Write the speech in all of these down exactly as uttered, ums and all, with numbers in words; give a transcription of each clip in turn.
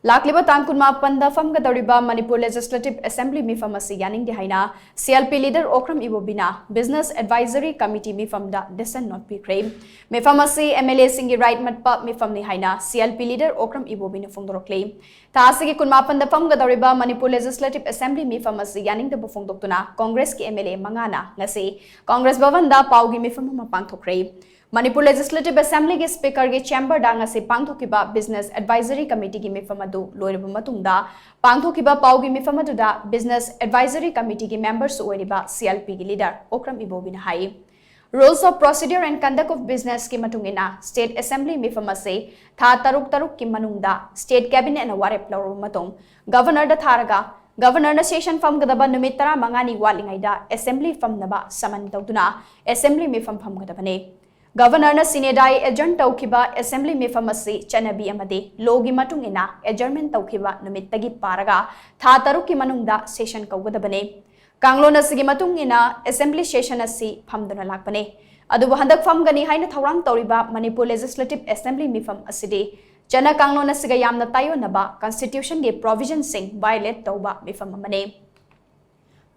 ꯂꯥꯛꯂꯤꯕ ꯇꯥꯡ ꯀꯨꯟꯃꯥꯄꯟꯗ ꯐꯝꯒꯗꯧꯔꯤꯕ Manipur Legislative Assembly ꯃꯤꯐꯝ ꯑꯁꯤ ꯌꯥꯅꯤꯡꯗꯦ ꯍꯥꯏꯅ C L P leader Okram ꯏꯕꯣꯕꯤꯅ Business Advisory Committee ꯃꯤꯐꯝꯗ dissent note ꯄꯤꯈ꯭ꯔꯦ꯫ ꯃꯤꯐꯝ ꯑꯁꯤ M L A ꯁꯤꯡꯒꯤ right ꯃꯠꯄ ꯃꯤꯐꯝꯅꯤ ꯍꯥꯏꯅ C L P leader Okram ꯏꯕꯣꯕꯤꯅ ꯐꯣꯡꯗꯣꯔꯛꯂꯤ꯫ ꯊꯥ ꯑꯁꯤꯒꯤ ꯀꯨꯟꯃꯥꯄꯟꯗ ꯐꯝꯒꯗꯧꯔꯤꯕ ꯃꯅꯤꯄꯨꯔ Legislative Assembly ꯃꯤꯐꯝ ꯑꯁꯤ ꯌꯥꯅꯤꯡꯗꯕ ꯐꯣꯡꯗꯣꯛꯇꯨꯅ ꯀꯣꯡꯒ꯭ꯔꯦꯁꯀꯤ M L A ꯃꯉꯥꯅ ꯉꯁꯤ ꯀꯣꯡꯒ꯭ꯔꯦꯁ ꯚꯕꯟꯗ ꯄꯥꯎꯒꯤ ꯃꯤꯐꯝ ꯑꯃ ꯄꯥꯡꯊꯣꯛꯈ꯭ꯔꯦ꯫ ꯃꯅꯤꯄꯨꯔ Legislative Assembly ꯒꯤ Speaker ꯒꯤ chamber ꯗ ꯉꯁꯤ ꯄꯥꯡꯊꯣꯛꯈꯤꯕ Business Advisory Committee ꯒꯤ ꯃꯤꯐꯝ ꯑꯗꯨ ꯂꯣꯏꯔꯕ ꯃꯇꯨꯡꯗ ꯄꯥꯡꯊꯣꯛꯈꯤꯕ ꯄꯥꯎꯒꯤ ꯃꯤꯐꯝ ꯑꯗꯨꯗ Business Advisory Committee ꯒꯤ member ꯁꯨ ꯑꯣꯏꯔꯤꯕ C L P ꯒꯤ leader Okram ꯏꯕꯣꯕꯤꯅ high, Rules of Procedure and Conduct of Business ꯀꯤ ꯃꯇꯨꯡ ꯏꯟꯅ State Assembly ꯃꯤꯐꯝ ꯑꯁꯤ ꯊꯥ ꯇꯔꯨꯛ ꯇꯔꯨꯛꯀꯤ ꯃꯅꯨꯡꯗ State Cabinet ꯅ ꯋꯥꯔꯦꯞ ꯂꯧꯔꯕ ꯃꯇꯨꯡ Governor ꯗ ꯊꯥꯔꯒ Governor ꯅ session ꯐꯝꯒꯗꯕ ꯅꯨꯃꯤꯠ ꯇꯔꯥꯃꯉꯥꯅꯤ ꯋꯥꯠꯂꯤꯉꯩꯗ Assembly ꯐꯝꯅꯕ summon ꯇꯧꯗꯨꯅ Assembly ꯃꯤꯐꯝ ꯐꯝꯒꯗꯕꯅꯤ꯫ Governor ꯅ sine die adjourn ꯇꯧꯈꯤꯕ Assembly ꯃꯤꯐꯝ ꯑꯁꯤ ꯆꯠꯅꯕꯤ ꯑꯃꯗꯤ law ꯒꯤ ꯃꯇꯨꯡ ꯏꯟꯅ adjournment ꯇꯧꯈꯤꯕ ꯅꯨꯃꯤꯠꯇꯒꯤ ꯄꯥꯔꯒ ꯊꯥ ꯇꯔꯨꯛꯀꯤ ꯃꯅꯨꯡꯗ session ꯀꯧꯒꯗꯕꯅꯤ꯫ ꯀꯥꯡꯂꯣꯟ ꯑꯁꯤꯒꯤ ꯃꯇꯨꯡ ꯏꯟꯅ Assembly session ꯑꯁꯤ ꯐꯝꯗꯨꯅ ꯂꯥꯛꯄꯅꯤ꯫ ꯑꯗꯨꯕꯨ ꯍꯟꯗꯛ ꯐꯝꯒꯅꯤ ꯍꯥꯏꯅ ꯊꯧꯔꯥꯡ ꯇꯧꯔꯤꯕ ꯃꯅꯤꯄꯨꯔ Legislative Assembly ꯃꯤꯐꯝ ꯑꯁꯤꯗꯤ ꯆꯠꯅ ꯀꯥꯡꯂꯣꯟ ꯑꯁꯤꯒ ꯌꯥꯝꯅ ꯇꯥꯏꯑꯣꯟꯅꯕ constitution ꯒꯤ provision ꯁꯤꯡ violate ꯇꯧꯕ ꯃꯤꯐꯝ ꯑꯃꯅꯤ꯫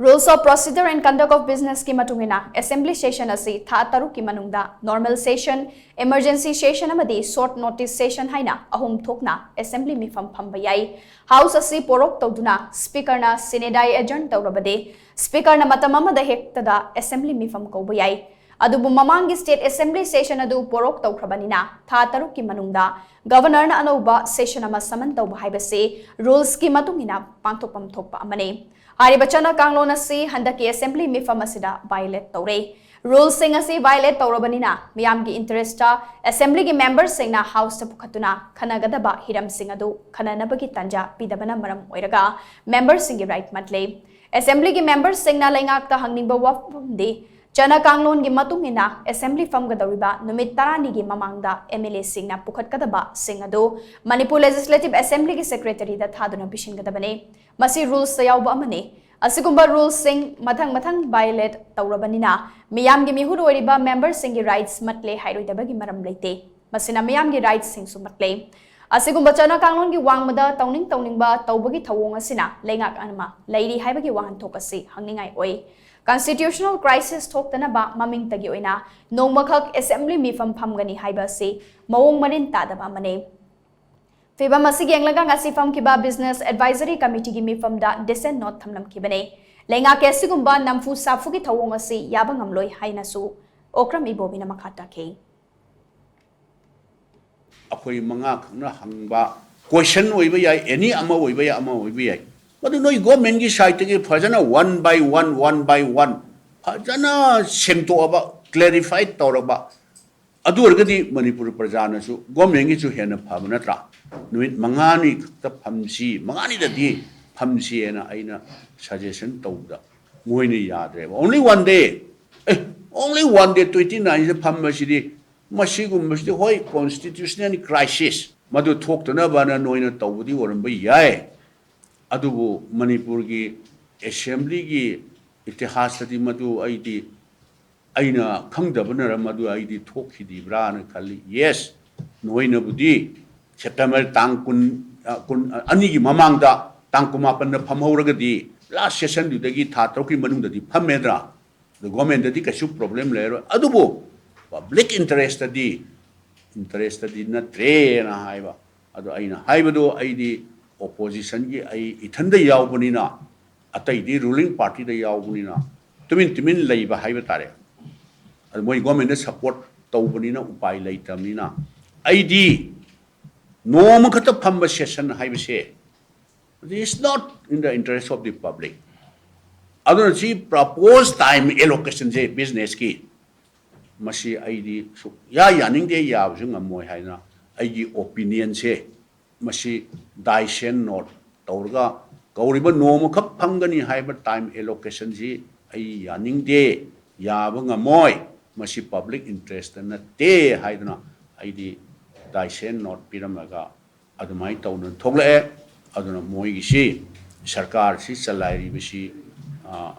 Rules of Procedure and Conduct of Business ꯀꯤ ꯃꯇꯨꯡ ꯏꯟꯅ Assembly session ꯑꯁꯤ ꯊꯥ ꯇꯔꯨꯛꯀꯤ ꯃꯅꯨꯡꯗ normal session, emergency session ꯑꯃꯗꯤ short notice session ꯍꯥꯏꯅ ꯑꯍꯨꯝ ꯊꯣꯛꯅ Assembly ꯃꯤꯐꯝ ꯐꯝꯕ ꯌꯥꯏ꯫ House ꯑꯁꯤ ꯄꯣꯔꯣꯛ ꯇꯧꯗꯨꯅ Speaker ꯅ sine die adjourn ꯇꯧꯔꯕꯗꯤ Speaker ꯅ ꯃꯇꯝ ꯑꯃꯗ ꯍꯦꯛꯇꯗ Assembly ꯃꯤꯐꯝ ꯀꯧꯕ ꯌꯥꯏ꯫ ꯑꯗꯨꯕꯨ ꯃꯃꯥꯡꯒꯤ State Assembly session ꯑꯗꯨ ꯄꯣꯔꯣꯛ ꯇꯧꯈ꯭ꯔꯕꯅꯤꯅ ꯊꯥ ꯇꯔꯨꯛꯀꯤ ꯃꯅꯨꯡꯗ Governor ꯅ ꯑꯅꯧꯕ session ꯑꯃ summon ꯇꯧꯕ ꯍꯥꯏꯕꯁꯤ rules ꯀꯤ ꯃꯇꯨꯡ ꯏꯟꯅ ꯄꯥꯡꯊꯣꯛꯐꯝ ꯊꯣꯛꯄ ꯑꯃꯅꯤ꯫ ꯍꯥꯏꯔꯤꯕ ꯆꯠꯅ ꯀꯥꯡꯂꯣꯟ ꯑꯁꯤ ꯍꯟꯗꯛꯀꯤ Assembly ꯃꯤꯐꯝ ꯑꯁꯤꯗ violate ꯇꯧꯔꯦ꯫ Rules ꯁꯤꯡ ꯑꯁꯤ violate ꯇꯧꯔꯕꯅꯤꯅ ꯃꯤꯌꯥꯝꯒꯤ interest ꯇ Assembly ꯒꯤ member ꯁꯤꯡꯅ House ꯇ ꯄꯨꯈꯠꯇꯨꯅ ꯈꯟꯅꯒꯗꯕ ꯍꯤꯔꯝꯁꯤꯡ ꯑꯗꯨ ꯈꯟꯅꯅꯕꯒꯤ ꯇꯥꯟꯖꯥ ꯄꯤꯗꯕꯅ ꯃꯔꯝ ꯑꯣꯏꯔꯒ member ꯁꯤꯡꯒꯤ right ꯃꯠꯂꯦ꯫ Assembly ꯒꯤ member ꯁꯤꯡꯅ ꯂꯩꯉꯥꯛꯇ ꯍꯪꯅꯤꯡꯕ ꯋꯥꯐꯝꯗꯤ ꯆꯠꯅ ꯀꯥꯡꯂꯣꯟꯒꯤ ꯃꯇꯨꯡ ꯏꯟꯅ Assembly ꯐꯝꯒꯗꯧꯔꯤꯕ ꯅꯨꯃꯤꯠ ꯇꯔꯥꯅꯤꯒꯤ ꯃꯃꯥꯡꯗ M L A ꯁꯤꯡꯅ ꯄꯨꯈꯠꯀꯗꯕ ꯁꯤꯡ ꯑꯗꯨ ꯃꯅꯤꯄꯨꯔ Legislative Assembly ꯒꯤ Secretary ꯗ ꯊꯥꯗꯨꯅ ꯄꯤꯁꯤꯟꯒꯗꯕꯅꯤ꯫ ꯃꯁꯤ rules ꯇ ꯌꯥꯎꯕ ꯑꯃꯅꯤ꯫ ꯑꯁꯤꯒꯨꯝꯕ rules ꯁꯤꯡ ꯃꯊꯪ ꯃꯊꯪ violate ꯇꯧꯔꯕꯅꯤꯅ ꯃꯤꯌꯥꯝꯒꯤ ꯃꯤꯍꯨꯠ ꯑꯣꯏꯔꯤꯕ member ꯁꯤꯡꯒꯤ rights ꯃꯠꯂꯦ ꯍꯥꯏꯔꯣꯏꯗꯕꯒꯤ ꯃꯔꯝ ꯂꯩꯇꯦ꯫ ꯃꯁꯤꯅ ꯃꯤꯌꯥꯝꯒꯤ rights ꯁꯤꯡꯁꯨ ꯃꯠꯂꯦ꯫ ꯑꯁꯤꯒꯨꯝꯕ ꯆꯠꯅ ꯀꯥꯡꯂꯣꯟꯒꯤ ꯋꯥꯡꯃꯗ ꯇꯧꯅꯤꯡ ꯇꯧꯅꯤꯡꯕ ꯇꯧꯕꯒꯤ ꯊꯧꯑꯣꯡ ꯑꯁꯤꯅ ꯂꯩꯉꯥꯛ ꯑꯃ ꯂꯩꯔꯤ ꯍꯥꯏꯕꯒꯤ ꯋꯥꯍꯟꯊꯣꯛ ꯑꯁꯤ ꯍꯪꯅꯤꯡꯉꯥꯏ ꯑꯣꯏ꯫ Constitutional crisis ꯊꯣꯛꯇꯅꯕ ꯃꯃꯤꯡꯇꯒꯤ ꯑꯣꯏꯅ ꯅꯣꯡꯃꯈꯛ assembly ꯃꯤꯐꯝ ꯐꯝꯒꯅꯤ ꯍꯥꯏꯕ ꯑꯁꯤ ꯃꯑꯣꯡ ꯃꯔꯤꯟ ꯇꯥꯗꯕ ꯑꯃꯅꯤ꯫ ꯐꯤꯚꯝ ꯑꯁꯤ ꯌꯦꯡꯂꯒ ꯉꯁꯤ ꯐꯝꯈꯤꯕ Business Advisory Committeeꯒꯤ ꯃꯤꯐꯝꯗ dissent note ꯊꯝꯂꯝꯈꯤꯕꯅꯤ꯫ ꯂꯩꯉꯥꯛꯀꯤ ꯑꯁꯤꯒꯨꯝꯕ ꯅꯝꯐꯨ ꯁꯥꯐꯨꯒꯤ ꯊꯧꯑꯣꯡ ꯑꯁꯤ ꯌꯥꯕ ꯉꯝꯂꯣꯏ ꯍꯥꯏꯅꯁꯨ ꯑꯣꯀ꯭ꯔꯝ ꯏꯕꯣꯕꯤꯅ ꯃꯈꯥ ꯇꯥꯈꯤ꯫ ꯑꯩꯈꯣꯏ ꯃꯉꯥ ꯈꯛꯅ ꯍꯪꯕ question ꯑꯣꯏꯕ ꯌꯥꯏ, any ꯑꯃ ꯑꯣꯏꯕ ꯌꯥꯏ, ꯑꯃ ꯑꯣꯏꯕ ꯌꯥꯏ꯫ ꯃꯗꯨ ꯅꯣꯏ governmentꯀꯤ sideꯇꯒꯤ ꯐꯖꯅ one by one, one by one ꯐꯖꯅ ꯁꯦꯡꯗꯣꯛꯑꯕ, clarify ꯇꯧꯔꯕ, ꯑꯗꯨ ꯑꯣꯏꯔꯒꯗꯤ ꯃꯅꯤꯄꯨꯔ ꯄ꯭ꯔꯖꯥꯅꯁꯨ governmentꯀꯤꯁꯨ ꯍꯦꯟꯅ ꯐꯕ ꯅꯠꯇ꯭ꯔꯥ? ꯅꯨꯃꯤꯠ ꯃꯉꯥꯅꯤ ꯈꯛꯇ ꯐꯝꯁꯤ, ꯃꯉꯥꯅꯤꯗꯗꯤ ꯐꯝꯁꯤ ꯍꯥꯏꯅ ꯑꯩꯅ suggestion ꯇꯧꯕꯗ ꯃꯣꯏꯅ ꯌꯥꯗ꯭ꯔꯦꯕ꯫ Only one day, ꯑꯦ, only one day twenty nineꯁꯤꯗ ꯐꯝꯕꯁꯤꯗꯤ, ꯃꯁꯤꯒꯨꯝꯕꯁꯤꯗꯤ ꯍꯣꯏ constitutional crisis ꯃꯗꯨ ꯊꯣꯛꯇꯅꯕꯅ ꯅꯣꯏꯅ ꯇꯧꯕꯗꯤ ꯑꯣꯏꯔꯝꯕ ꯌꯥꯏ, ꯑꯗꯨꯕꯨ ꯃꯅꯤꯄꯨꯔꯒꯤ assemblyꯒꯤ ꯏꯇꯤꯍꯥꯁꯇꯗꯤ ꯃꯗꯨ ꯑꯩꯗꯤ, ꯑꯩꯅ ꯈꯪꯗꯕꯅꯔ ꯃꯗꯨ ꯑꯩꯗꯤ ꯊꯣꯛꯈꯤꯗ꯭ꯔꯤꯕ꯭ꯔꯥꯅ ꯈꯜꯂꯤ꯫ Yes, ꯅꯣꯏꯅꯕꯨꯗꯤ September ꯇꯥꯡ ꯀꯨꯟ, ꯑ, ꯀꯨꯟ, ꯑ, ꯑꯅꯤꯒꯤ ꯃꯃꯥꯡꯗ ꯇꯥꯡ ꯀꯨꯟꯃꯥꯄꯟꯗ ꯐꯝꯍꯧꯔꯒꯗꯤ last sessionꯗꯨꯗꯒꯤ ꯊꯥ ꯇꯔꯨꯛꯀꯤ ꯃꯅꯨꯡꯗꯗꯤ ꯐꯝꯃꯦꯗ꯭ꯔꯥ? ꯑꯗꯨ governmentꯇꯗꯤ ꯀꯩꯁꯨ problem ꯂꯩꯔꯔꯣꯏ꯫ ꯑꯗꯨꯕꯨ public interestꯇꯗꯤ, interestꯇꯗꯤ ꯅꯠꯇ꯭ꯔꯦꯅ ꯍꯥꯏꯕ꯫ ꯑꯗꯣ ꯑꯩꯅ ꯍꯥꯏꯕꯗꯣ, ꯑꯩꯗꯤ oppositionꯒꯤ ꯑꯩ ꯏꯊꯟꯗ ꯌꯥꯎꯕꯅꯤꯅ, ꯑꯇꯩꯗꯤ ruling partyꯗ ꯌꯥꯎꯕꯅꯤꯅ ꯇꯨꯃꯤꯟ ꯇꯨꯃꯤꯟ ꯂꯩꯕ ꯍꯥꯏꯕ ꯇꯥꯔꯦ꯫ ꯑꯗꯨ ꯃꯣꯏ governmentꯅ support ꯇꯧꯕꯅꯤꯅ ꯎꯄꯥꯏ ꯂꯩꯇꯕꯅꯤꯅ ꯑꯩꯗꯤ ꯅꯣꯡꯃꯈꯛꯇ ꯐꯝꯕ session ꯍꯥꯏꯕꯁꯦ, it is not in the interest of the public꯫ ꯑꯗꯨꯅ ꯁꯤ proposed time allocationꯁꯦ businessꯀꯤ, ꯃꯁꯤ ꯑꯩꯗꯤ ꯁꯨꯛꯌꯥ ꯌꯥꯅꯤꯡꯗꯦ, ꯌꯥꯕꯁꯨ ꯉꯝꯃꯣꯏ ꯍꯥꯏꯅ ꯑꯩꯒꯤ opinionꯁꯦ ꯃꯁꯤ dissent note ꯇꯧꯔꯒ ꯀꯧꯔꯤꯕ ꯅꯣꯡꯃꯈꯛ ꯐꯝꯒꯅꯤ ꯍꯥꯏꯕ time allocationꯁꯤ ꯑꯩ ꯌꯥꯅꯤꯡꯗꯦ, ꯌꯥꯕ ꯉꯝꯃꯣꯏ, ꯃꯁꯤ public interest ꯅꯠꯇꯦ ꯍꯥꯏꯗꯨꯅ ꯑꯩꯗꯤ dissent note ꯄꯤꯔꯝꯃꯒ ꯑꯗꯨꯃꯥꯏꯅ ꯇꯧꯗꯅ ꯊꯣꯛꯂꯛꯑꯦ꯫ ꯑꯗꯨꯅ ꯃꯣꯏꯒꯤꯁꯤ ꯁꯔꯀꯥꯔꯁꯤ ꯆꯂꯥꯏꯔꯤꯕꯁꯤ, ꯑ,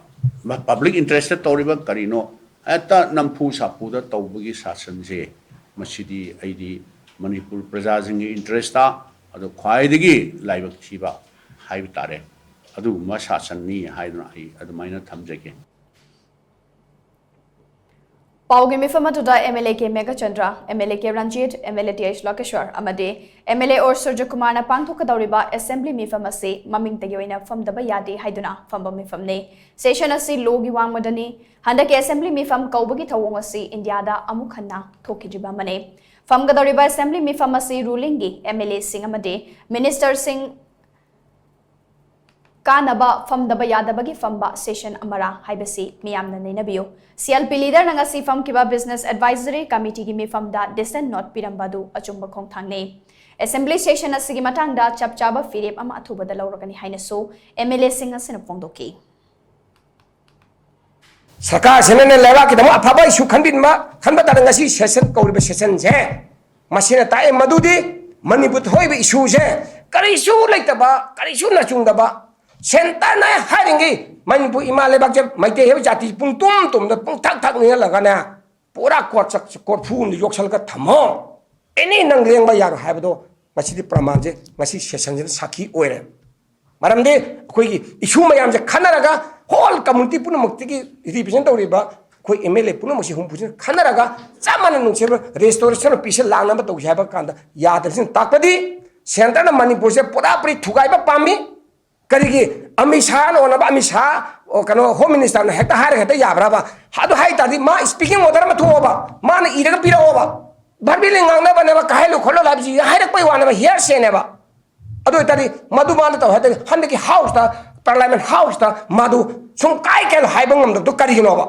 public interest ꯇꯧꯔꯤꯕ ꯀꯔꯤꯅꯣ, ꯍꯦꯛꯇ ꯅꯝꯐꯨ ꯁꯥꯐꯨꯗ ꯇꯧꯕꯒꯤ ꯁꯥꯁꯟꯁꯦ, ꯃꯁꯤꯗꯤ ꯑꯩꯗꯤ ꯃꯅꯤꯄꯨꯔ ꯄ꯭ꯔꯖꯥꯁꯤꯡꯒꯤ ꯏꯟꯇꯔꯦꯁꯇ ꯑꯗꯨ ꯈ꯭ꯋꯥꯏꯗꯒꯤ ꯂꯥꯏꯕꯛ ꯊꯤꯕ ꯍꯥꯏꯕ ꯇꯥꯔꯦ, ꯑꯗꯨꯒꯨꯝꯕ ꯁꯥꯁꯟꯅꯤ ꯍꯥꯏꯗꯨꯅ ꯑꯩ ꯑꯗꯨꯃꯥꯏꯅ ꯊꯝꯖꯒꯦ꯫ ꯄꯥꯎꯒꯤ ꯃꯤꯐꯝ ꯑꯗꯨꯗ MLA K Meghachandra, MLA K Ranjit, MLA Th Lokeshwar ꯑꯃꯗꯤ MLA ꯑꯣꯔ ꯁꯨꯔꯖꯀꯨꯃꯥꯔꯅ ꯄꯥꯡꯊꯣꯛꯀꯗꯧꯔꯤꯕ ꯑꯦꯁꯦꯝꯕ꯭ꯂꯤ ꯃꯤꯐꯝ ꯑꯁꯤ ꯃꯃꯤꯡꯇꯒꯤ ꯑꯣꯏꯅ ꯐꯝꯗꯕ ꯌꯥꯗꯦ ꯍꯥꯏꯗꯨꯅ ꯐꯝꯕ ꯃꯤꯐꯝꯅꯤ꯫ ꯁꯦꯁꯟ ꯑꯁꯤ ꯂꯣꯒꯤ ꯋꯥꯡꯃꯗꯅꯤ꯫ ꯍꯟꯗꯛꯀꯤ ꯑꯦꯁꯦꯝꯕ꯭ꯂꯤ ꯃꯤꯐꯝ ꯀꯧꯕꯒꯤ ꯊꯧꯑꯣꯡ ꯑꯁꯤ ꯏꯟꯗꯤꯌꯥꯗ ꯑꯃꯨꯛ ꯍꯟꯅ ꯊꯣꯛꯈꯤꯗ꯭ꯔꯤꯕ ꯑꯃꯅꯤ꯫ ꯐꯝꯒꯗꯧꯔꯤꯕ ꯑꯦꯁꯦꯝꯕ꯭ꯂꯤ ꯃꯤꯐꯝ ꯑꯁꯤ ꯔꯨꯂꯤꯡꯒꯤ MLAꯁꯤꯡ ꯑꯃꯗꯤ ꯃꯤꯅꯤꯁꯇꯔꯁꯤꯡ ꯀꯥꯟꯅꯕ ꯐꯝꯗꯕ ꯌꯥꯗꯕꯒꯤ ꯐꯝꯕ ꯁꯦꯁꯟ ꯑꯃꯔꯥ ꯍꯥꯏꯕꯁꯤ ꯃꯤꯌꯥꯝꯅ ꯅꯩꯅꯕꯤꯌꯨ꯫ CLP ꯂꯤꯗꯔꯅ ꯉꯁꯤ ꯐꯝꯈꯤꯕ ꯕꯤꯖꯤꯅꯦꯁ ꯑꯦꯗꯚꯥꯏꯖꯔꯤ ꯀꯃꯤꯇꯤꯒꯤ ꯃꯤꯐꯝꯗ ꯗꯤꯁꯦꯟ ꯅꯣꯠ ꯄꯤꯔꯝꯕ ꯑꯗꯨ ꯑꯆꯨꯝꯕ ꯈꯣꯡꯊꯥꯡꯅꯤ꯫ ꯑꯦꯁꯦꯝꯕ꯭ꯂꯤ ꯁꯦꯁꯟ ꯑꯁꯤꯒꯤ ꯃꯇꯥꯡꯗ ꯆꯞ ꯆꯥꯕ ꯐꯤꯔꯦꯞ ꯑꯃ ꯑꯊꯨꯕꯗ ꯂꯧꯔꯒꯅꯤ ꯍꯥꯏꯅꯁꯨ MLAꯁꯤꯡ ꯑꯁꯤꯅ ꯐꯣꯡꯗꯣꯛꯈꯤ꯫ ꯁꯔꯀꯥꯔꯁꯤꯅꯅꯦ ꯂꯩꯕꯥꯛꯀꯤꯗꯃꯛ ꯑꯐꯕ ꯏꯁꯨ ꯈꯟꯕꯤꯅꯕ ꯈꯟꯕ ꯇꯥꯔꯦ꯫ ꯉꯁꯤ ꯁꯦꯁꯟ ꯀꯧꯔꯤꯕ ꯁꯦꯁꯟꯁꯦ ꯃꯁꯤꯅ ꯇꯥꯛꯑꯦ ꯃꯗꯨꯗꯤ ꯃꯅꯤꯄꯨꯔ ꯊꯣꯛꯏꯕ ꯏꯁꯨꯁꯦ ꯀꯔꯤꯁꯨ ꯂꯩꯇꯕ, ꯀꯔꯤꯁꯨ ꯅꯆꯨꯡꯗꯕ, ꯁꯦꯟꯇꯔꯅ ꯍꯥꯏꯔꯤꯉꯩ ꯃꯅꯤꯄꯨꯔ ꯏꯃꯥ ꯂꯩꯕꯥꯛꯁꯦ ꯃꯩꯇꯩ ꯍꯥꯏꯕ ꯖꯥꯇꯤ ꯄꯨꯡꯇꯨꯝ ꯇꯨꯝꯗ ꯄꯨꯡꯊꯛ ꯊꯛ ꯅꯤꯡꯍꯜꯂꯒꯅꯦ ꯄꯨꯔꯥ ꯀꯣꯔꯆꯛ ꯀꯣꯔꯐꯨ ꯑꯃꯗ ꯌꯣꯛꯁꯜꯂꯒ ꯊꯝꯃꯣ꯫ ꯑꯦꯅꯤ ꯅꯪ ꯂꯦꯡꯕ ꯌꯥꯔꯣꯏ ꯍꯥꯏꯕꯗꯣ ꯉꯁꯤꯗꯤ ꯄ꯭ꯔꯃꯥꯟꯁꯦ ꯉꯁꯤ ꯁꯦꯁꯟꯁꯤꯅ ꯁꯥꯈꯤ ꯑꯣꯏꯔꯦ꯫ ꯃꯔꯝꯗꯤ ꯑꯩꯈꯣꯏꯒꯤ ꯏꯁꯨ ꯃꯌꯥꯝꯁꯦ ꯈꯟꯅꯔꯒ ꯍꯣꯜ ꯀꯝꯃꯨꯅꯤꯇꯤ ꯄꯨꯝꯅꯃꯛꯇꯒꯤ ꯔꯤꯄ꯭ꯔꯖꯦꯟ ꯇꯧꯔꯤꯕ ꯑꯩꯈꯣꯏ MLA ꯄꯨꯝꯅꯃꯛꯁꯦ ꯍꯨꯝꯐꯨꯁꯤꯅ ꯈꯟꯅꯔꯒ ꯆꯞ ꯃꯥꯟꯅ ꯅꯨꯡꯁꯤꯕ ꯔꯦꯁꯇꯣꯔꯦꯁꯟ ꯄꯤꯁ ꯂꯥꯛꯅꯕ ꯇꯧꯁꯦ ꯍꯥꯏꯕ ꯀꯥꯟꯗ ꯌꯥꯗꯕꯁꯤꯅ ꯇꯥꯛꯄꯗꯤ ꯁꯦꯟꯇꯔꯅ ꯃꯅꯤꯄꯨꯔꯁꯦ ꯄꯨꯔꯥ ꯄꯨꯔꯤ ꯊꯨꯒꯥꯏꯕ ꯄꯥꯝꯃꯤ꯫ ꯀꯔꯤꯒꯤ ꯑꯃꯤꯠ ꯁꯥꯍꯅ ꯑꯣꯟꯅꯕ ꯑꯃꯤꯠ ꯁꯥꯍ ꯀꯩꯅꯣ ꯍꯣꯝ ꯃꯤꯅꯤꯁꯇꯔꯅ ꯍꯦꯛꯇ ꯍꯥꯏꯔꯒ ꯍꯦꯛꯇ ꯌꯥꯕ꯭ꯔꯕ? ꯑꯗꯨ ꯍꯥꯏ ꯇꯥꯔꯗꯤ ꯃꯥ ꯁ꯭ꯄꯤꯀꯤꯡ ꯑꯣꯔꯗꯔ ꯑꯃ ꯊꯣꯛꯑꯣꯕ, ꯃꯥꯅ ꯏꯔꯒ ꯄꯤꯔꯛꯑꯣꯕ꯫ ꯚꯔꯕꯦꯜꯂꯤ ꯉꯥꯡꯅꯕꯅꯦꯕ, ꯀꯥꯍꯜꯂꯨ ꯈꯣꯠꯂꯨ ꯍꯥꯏꯕꯁꯤ ꯍꯥꯏꯔꯛꯄꯩ ꯋꯥꯅꯦꯕ, ꯍꯤꯌꯔꯁꯦꯅꯦꯕ꯫ ꯑꯗꯨ ꯑꯣꯏꯇꯥꯔꯗꯤ ꯃꯗꯨ ꯃꯥꯅ ꯇꯧ ꯍꯥꯏꯇꯥꯔꯗꯤ ꯍꯟꯗꯛꯀꯤ ꯍꯥꯎꯁꯇ, ꯄꯥꯔꯂꯥꯃꯦꯟ ꯍꯥꯎꯁꯇ ꯃꯥꯗꯨ ꯁꯨꯝ ꯀꯥꯏ ꯀꯥꯏꯅ ꯍꯥꯏꯕ ꯉꯝꯗꯕꯗꯣ ꯀꯔꯤꯒꯤꯅꯣꯕ?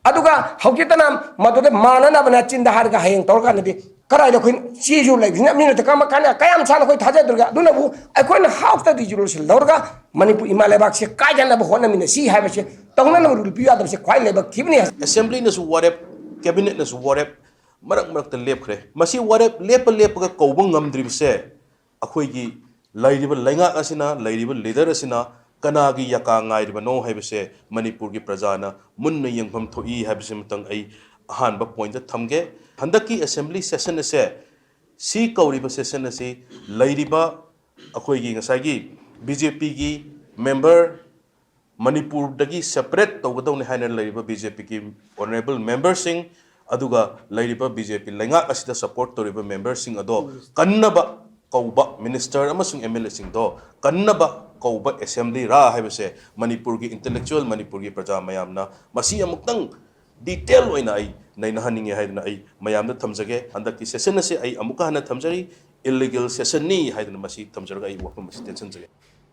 ꯑꯗꯨꯒ ꯍꯧꯖꯤꯛꯇꯅ ꯃꯗꯨꯗ ꯃꯥꯟꯅꯅꯕꯅꯦ ꯆꯤꯟꯗ ꯍꯥꯏꯔꯒ ꯍꯌꯦꯡ ꯇꯧꯔꯀꯥꯟꯗꯗꯤ ꯀꯗꯥꯏꯗ ꯑꯩꯈꯣꯏ ꯆꯦꯁꯨ ꯂꯩꯕꯁꯤꯅ ꯃꯤꯅ ꯀꯃ ꯀꯥꯟꯗ ꯀꯌꯥꯝ ꯁꯥꯅ ꯑꯩꯈꯣꯏ ꯊꯥꯖꯗ꯭ꯔꯒ ꯑꯗꯨꯅꯕꯨ ꯑꯩꯈꯣꯏꯅ ꯍꯥꯎꯁꯇ ꯔꯤꯖꯣꯂꯨꯁꯟ ꯂꯧꯔꯒ ꯃꯅꯤꯄꯨꯔ ꯏꯃꯥ ꯂꯩꯕꯥꯛꯁꯦ ꯀꯥꯏꯗꯅꯕ ꯍꯣꯠꯅꯃꯤꯟꯅꯁꯤ ꯍꯥꯏꯕꯁꯦ ꯇꯧꯅꯅꯕ ꯔꯨꯜ ꯄꯤꯌꯨ ꯌꯥꯗꯕꯁꯦ ꯈ꯭ꯋꯥꯏ ꯂꯥꯏꯕꯛ ꯊꯤꯕꯅꯤ꯫ ꯑꯦꯁꯦꯝꯕ꯭ꯂꯤꯅꯁꯨ ꯋꯥꯔꯦꯞ, ꯀꯦꯕꯤꯅꯦꯠꯅꯁꯨ ꯋꯥꯔꯦꯞ ꯃꯔꯛ ꯃꯔꯛꯇ ꯂꯦꯞꯈ꯭ꯔꯦ꯫ ꯃꯁꯤ ꯋꯥꯔꯦꯞ ꯂꯦꯞꯄ ꯂꯦꯞꯄꯒ ꯀꯧꯕ ꯉꯝꯗ꯭ꯔꯤꯕꯁꯦ ꯑꯩꯈꯣꯏꯒꯤ ꯂꯩꯔꯤꯕ ꯂꯩꯉꯥꯛ ꯑꯁꯤꯅ, ꯂꯩꯔꯤꯕ ꯂꯤꯗꯔ ꯑꯁꯤꯅ ꯀꯅꯥꯒꯤ ꯌꯥꯀꯥ ꯉꯥꯏꯔꯤꯕꯅꯣ ꯍꯥꯏꯕꯁꯦ ꯃꯅꯤꯄꯨꯔꯒꯤ ꯄ꯭ꯔꯖꯥꯅ ꯃꯨꯟꯅ ꯌꯦꯡꯐꯝ ꯊꯣꯛꯏ ꯍꯥꯏꯕꯁꯤꯃꯇꯪ ꯑꯩ ꯑꯍꯥꯟꯕ ꯄꯣꯏꯟꯠꯇ ꯊꯝꯒꯦ꯫ ꯍꯟꯗꯛꯀꯤ ꯑꯦꯁꯦꯝꯕ꯭ꯂꯤ ꯁꯦꯁꯟ ꯑꯁꯦ ꯁꯤ ꯀꯧꯔꯤꯕ session ꯑꯁꯤ ꯂꯩꯔꯤꯕ ꯑꯩꯈꯣꯏꯒꯤ ꯉꯁꯥꯏꯒꯤ BJPꯒꯤ member, ꯃꯅꯤꯄꯨꯔꯗꯒꯤ separate ꯇꯧꯒꯗꯧꯅꯤ ꯍꯥꯏꯅ ꯂꯩꯔꯤꯕ BJPꯒꯤ honourable memberꯁꯤꯡ, ꯑꯗꯨꯒ ꯂꯩꯔꯤꯕ BJP ꯂꯩꯉꯥꯛ ꯑꯁꯤꯗ support ꯇꯧꯔꯤꯕ memberꯁꯤꯡ ꯑꯗꯣ ꯀꯟꯅꯕ ꯀꯧꯕ minister ꯑꯃꯁꯨꯡ MLAꯁꯤꯡꯗꯣ ꯀꯟꯅꯕ ꯀꯧꯕ assemblyꯔꯥ ꯍꯥꯏꯕꯁꯦ ꯃꯅꯤꯄꯨꯔꯒꯤ intellectual, ꯃꯅꯤꯄꯨꯔꯒꯤ ꯄ꯭ꯔꯖꯥ ꯃꯌꯥꯝꯅ ꯃꯁꯤ ꯑꯃꯨꯛꯇꯪ detail ꯑꯣꯏꯅ ꯑꯩ ꯅꯩꯅꯍꯟꯅꯤꯡꯉꯦ ꯍꯥꯏꯗꯨꯅ ꯑꯩ ꯃꯌꯥꯝꯗ ꯊꯝꯖꯒꯦ꯫ ꯍꯟꯗꯛꯀꯤ session ꯑꯁꯤ ꯑꯩ ꯑꯃꯨꯛꯀ ꯍꯟꯅ ꯊꯝꯖꯔꯤ, illegal sessionꯅꯤ ꯍꯥꯏꯗꯨꯅ ꯃꯁꯤ ꯊꯝꯖꯔꯒ ꯑꯩ ꯋꯥꯐꯝ ꯑꯁꯤ ꯇꯦꯟꯁꯤꯟꯖꯒꯦ꯫